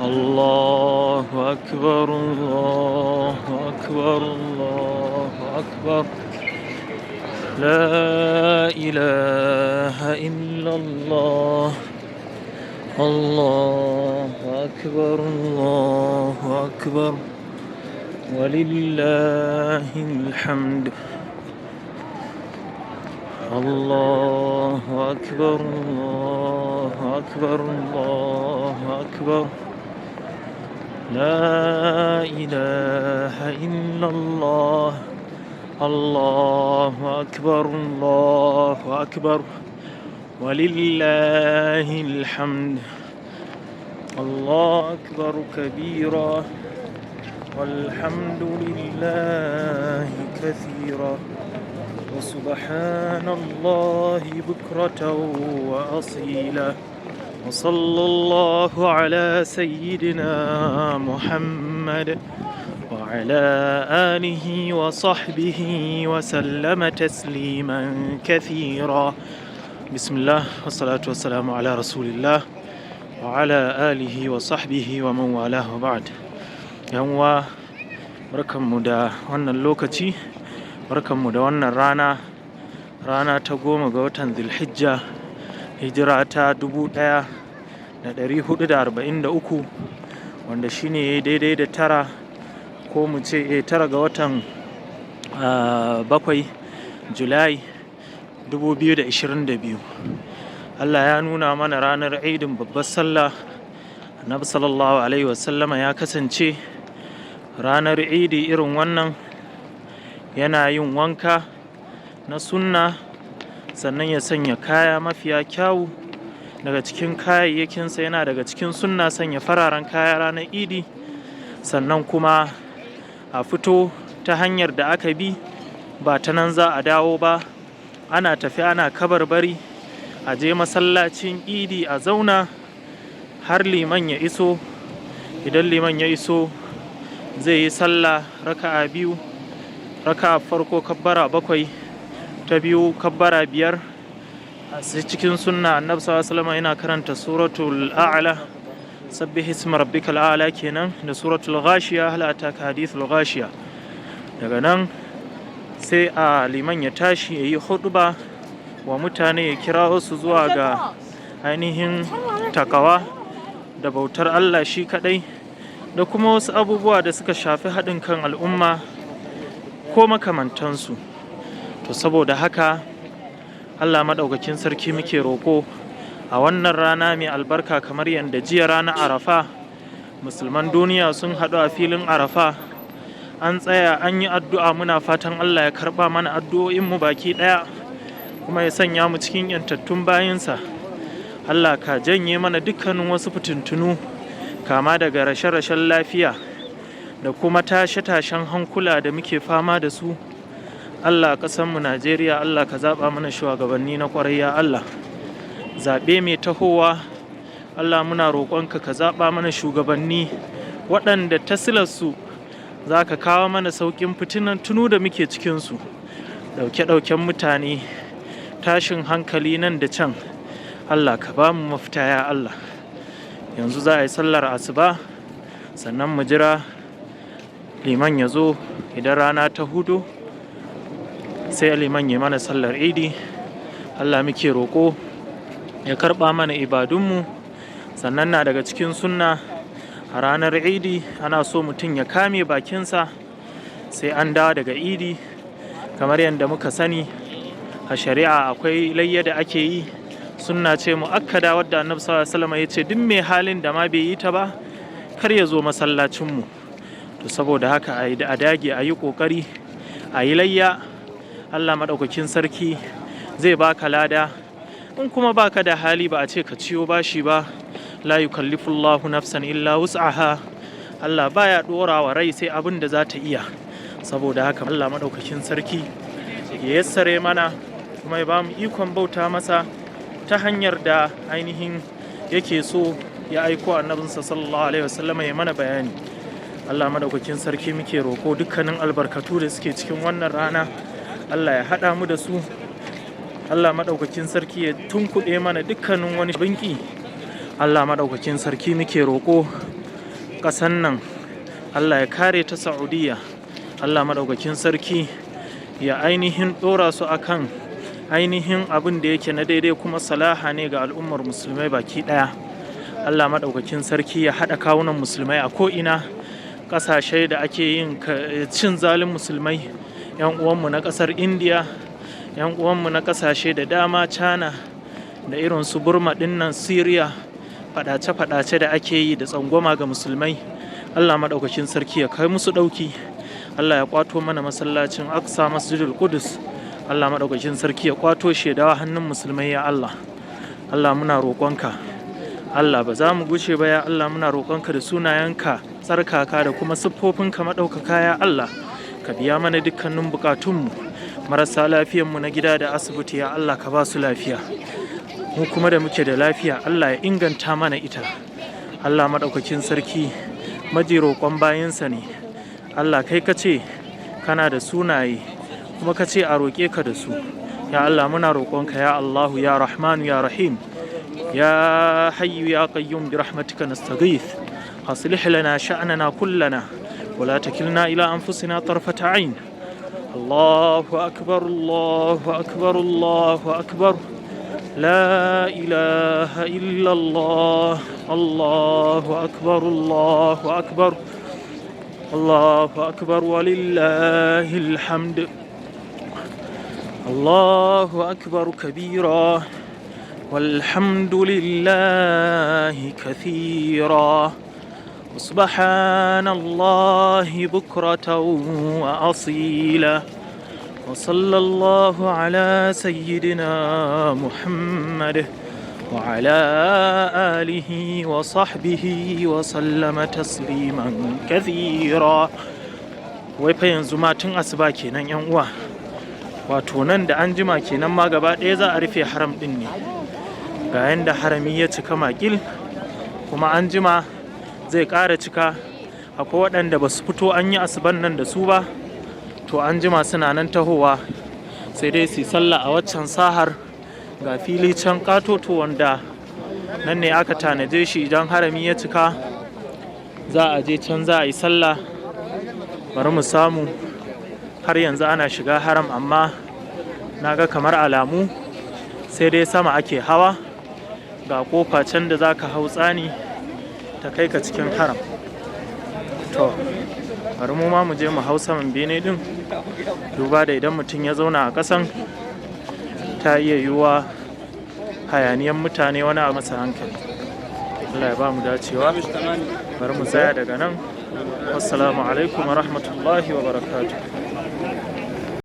الله أكبر، الله أكبر، الله أكبر. لا إله إلا الله. الله أكبر، الله أكبر، ولله الحمد. الله أكبر، الله أكبر، الله أكبر. لا إله إلا الله. الله أكبر، الله أكبر، ولله الحمد. الله أكبر كبيرا، والحمد لله كثيرا، وسبحان الله بكرة وأصيلا. وصلى الله على سيدنا محمد وعلى آله وصحبه وسلم تسليما كثيرا. بسم الله والصلاة والسلام على رسول الله وعلى آله وصحبه ومن والاه وبعد. 'Yan uwa, barkanmu da wannan lokaci, barkanmu da wannan rana, rana ta 10 ga watan Zulhijja, hijira ta 1443, wanda shine daidai da 9, ko mu ce 9 ga watan 7, Julai 2022. Allah ya nuna mana ranar Idin babbar Sallah. Annabi sallallahu alaihi wasallama ya kasance ranar Idi irin wannan yana yin wanka na sunna, sannan ya sanya kaya mafiya kyawu daga cikin kayayyakinsa. Yana daga cikin sunna sanya fararen kaya ranar Idi, sannan kuma a fito ta hanyar da aka bi, ba ta nan za a dawo ba. Ana tafi ana kabarbari, a je masallacin Idi, a zauna har liman ya iso. Idan liman ya iso, zai yi sallah raka'a biyu. Raka'a farko kabbara bakwai, ta biyu kabbara 5. A cikin sunna, Annabi sallallahu alaihi wasallam yana karanta Suratul A'la, sabbih isma rabbikal a'la kenan, da Suratul Ghashiya, hal ataka hadithul ghashiya. Daga nan sai a liman ya tashi ya yi huɗuba wa mutane, ya kira su zuwa ga ainihin takawa da bautar Allah shi kaɗai, da kuma wasu abubuwa da suka shafi haɗin kan al'umma ko makamantansu. To, saboda haka, Allah Maɗaukakin Sarki muke roƙo a wannan rana mai albarka. Kamar yadda jiya ranar Arafa musulman duniya sun haɗu a filin Arafa, an tsaya an yi addu'a, muna fatan Allah ya karɓa mana addu'o'inmu baki ɗaya, kuma ya sanya mu cikin 'yantattun bayinsa. Allah ka janye mana dukkanin wasu fitintunu, kama daga rashe-rashen lafiya da kuma tashe-tashen hankula da muke fama da su. Allah, ƙasanmu Najeriya, Allah ka zaɓa mana shugabanni na ƙwarai. Ya Allah, zaɓe mai tahowa, Allah muna roƙonka ka zaɓa mana shugabanni waɗanda ta silarsu za ka kawo mana sauƙin fitintunu da muke cikinsu, ɗauke-ɗauken mutane, tashin hankali nan da can. Allah ka ba mu mafita, ya Allah. Yanzu za a yi sallar asuba, sannan mu jira liman ya zo. Idan rana ta hudu, sai liman ya mana sallar Idi. Allah muke roƙo ya karɓa mana ibadunmu. Sannan na daga cikin sunna a ranar Idi, ana so mutum ya kame bakinsa sai an dawo daga Idi. Kamar yadda muka sani, a shari'a akwai layya da ake yi, sunna ce mu'akkada, wadda Annabi sallallahu alaihi wasallam ya ce duk mai halin da ma bai yi ta ba, kar ya zo masallacinmu. To, saboda haka, a dage, a yi ƙoƙari a yi layya. Allah Maɗaukakin Sarki zai baka lada. In kuma baka da hali, ba a ce ka ciyo bashi ba. La yukallifullahu nafsan illa wus'aha. Allah baya ɗora wa rai sai abin da za ta iya. Saboda haka, Allah Maɗaukakin Sarki ya yassare mana, kuma ya bamu ikon bauta masa ta hanyar da ainihin yake so, ya aiko Annabinsa sallallahu alaihi wasallama ya mana bayani. Allah Maɗaukakin Sarki muke roko, dukkanin albarkatu da suke cikin wannan rana, Allah ya haɗa mu da su. Allah Maɗaukakin Sarki ya tunkuɗe mana dukkanin wani binki. Allah Maɗaukakin Sarki muke roƙo. Ƙasan nan Allah ya kare ta Saudiya. Allah maɗaukakin sarki ya ainihin ɗora su akan ainihin abin da yake na daidai kuma salaha ne ga al'ummar musulmai baki ɗaya. Allah maɗaukakin sarki ya haɗa kawunan musulmai a ko'ina, ƙasashe da ake yin cin zalin musulmai, 'yan uwanmu na ƙasar Indiya, 'yan uwanmu na ƙasashe da dama, China da irin su Burma ɗinnan, Syria, faɗace-faɗace da ake yi da tsangwama ga musulmai. Allah maɗaukakin sarki ya kai musu ɗauki. Allah ya ƙwato mana masallacin Aqsa, Masjidul Qudus. Allah maɗaukakin sarki ya ƙwato shi ya dawo hannun musulmai ya Allah. Allah, muna roƙonka. Allah, ba za mu gushe ba ya Allah, muna roƙonka da sunayenka tsarkaka da kuma siffofinka maɗaukaka, ya Allah. Ka biya mana dukkanin buƙatunmu. Marasa lafiyanmu na gida da asibiti, ya Allah, ka ba su lafiya. Mu kuma da muke da lafiya, Allah ya inganta mana ita. Allah maɗaukakin sarki maji roƙon bayinsa ne. Allah, kai ka ce kana da sunaye kuma ka ce a roƙe ka da su. Ya Allah, muna roƙonka, ya Allahu, ya Rahmanu, ya Rahim. يا حي يا قيوم، برحمتك نستغيث، أصلح لنا شأننا كلنا ولا تكلنا إلى أنفسنا طرفة عين. الله أكبر، الله أكبر، الله أكبر، لا إله إلا الله، الله أكبر، الله أكبر، الله أكبر، ولله الحمد. الله أكبر كبيرا والحمد لله كثيرا وسبحان الله بكرة وأصيلا. وصلى الله على سيدنا محمد وعلى آله وصحبه وسلم تسليما كثيرا. Wai fa yanzu ma tun asuba kenan, yan uwa. Wato nan da an jima kenan ma gaba ɗaya za a rufe haram ɗin ne. Ga yanda harami ya cika makil, kuma an jima zai ƙara cika. Akwai waɗanda ba su fito an yi asuban nan da su ba, to an jima suna nan tahowa, sai dai su yi sallah a waccan sahar. Ga fili can ƙatoto wanda nan ne aka tanaje shi, idan harami ya cika za a je can za a yi sallah. Bari mu samu, har yanzu ana shiga haram, amma na ga kamar alamu sai dai sama ake hawa. Ga kofa can da za ka hau tsani ta kai ka cikin haram. To, bari mu ma mu je mu hau saman bene din, duba da idan mutum ya zauna a ƙasan ta iya yiwuwa hayaniyan mutane wani a masa hankali. Allah ya ba mu dacewa. Bari mu tsaya daga nan. Wassalamu alaikum wa rahmatullahi wa barakatuh.